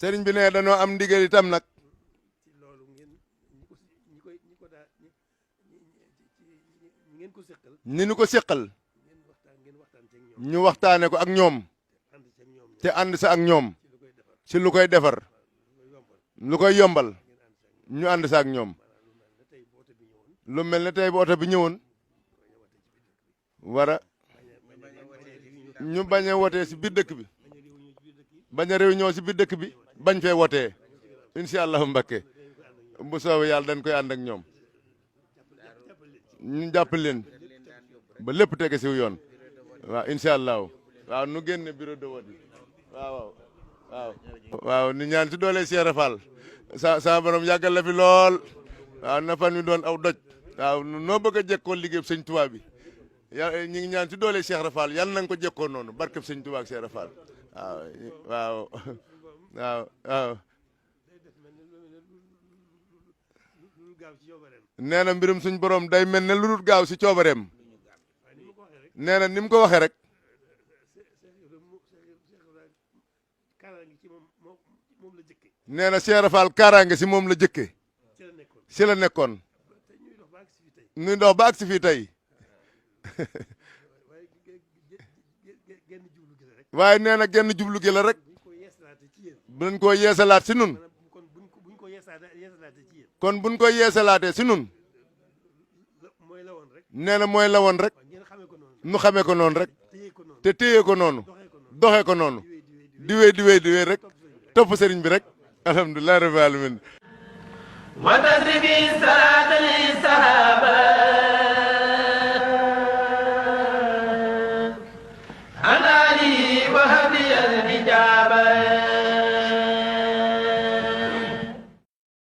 sëriñ bi ne danoo am ndigal itam nag. ci loolu ngeen ñi ko daa ngeen ko seqal. ni ñu ko seqal. ngeen waxtaan ci ñoom. ñu waxtaane ko ak ñoom. te ànd sa ak ñoom. ci lu koy defar. lu koy yombal. ñu ànd sa ak ñoom. lu mel ne tey bu oto bi ñëwoon. wara ñu bañ a wotee si biir dëkk bi. bañ a réunion si biir dëkk bi. bañ fee wotee. incha allahu Mbakke. bu soobee yàlla dañ koy ànd ak ñoom. ñu jàpp leen. ba lépp tege si yoon. waaw incha allahu. waaw nu génne bureau de vote yi. waaw waaw. waaw ni ñaan si doole Cheikh Fall. sa borom yàggal la fi lool. waaw na fan mi doon aw doj. waaw noo bëgg a jekkoo liggéey sëñ Tuubaa bi. ñu ngi ñaan si doole Cheikh Fall yàlla na nga ko jekkoo noonu barkeb sëñ Tuubaa ak Cheikh Fall. waaw waaw waaw. nee na mbirum suñ borom day mel ne lu dul gaaw si coobareem. nee na ni mu ko waxee rek. nee na Cheikh Fall kaaraange si moom la jëkke si la nekkoon. ñuy dox ba agsi fii tey. waaye nee na genn jublu gi la rek. buñ ko yeesalaat si nun. kon buñ ko yeesalaatee si nun. nee na mooy la woon rek. nu xamee ko noonu rek. te téye ko noonu. doxee ko noonu. di wéy rek. topp sëriñ bi rek. alhamdulilah rabbil alamin. wa tasrifi salaatan li sahaba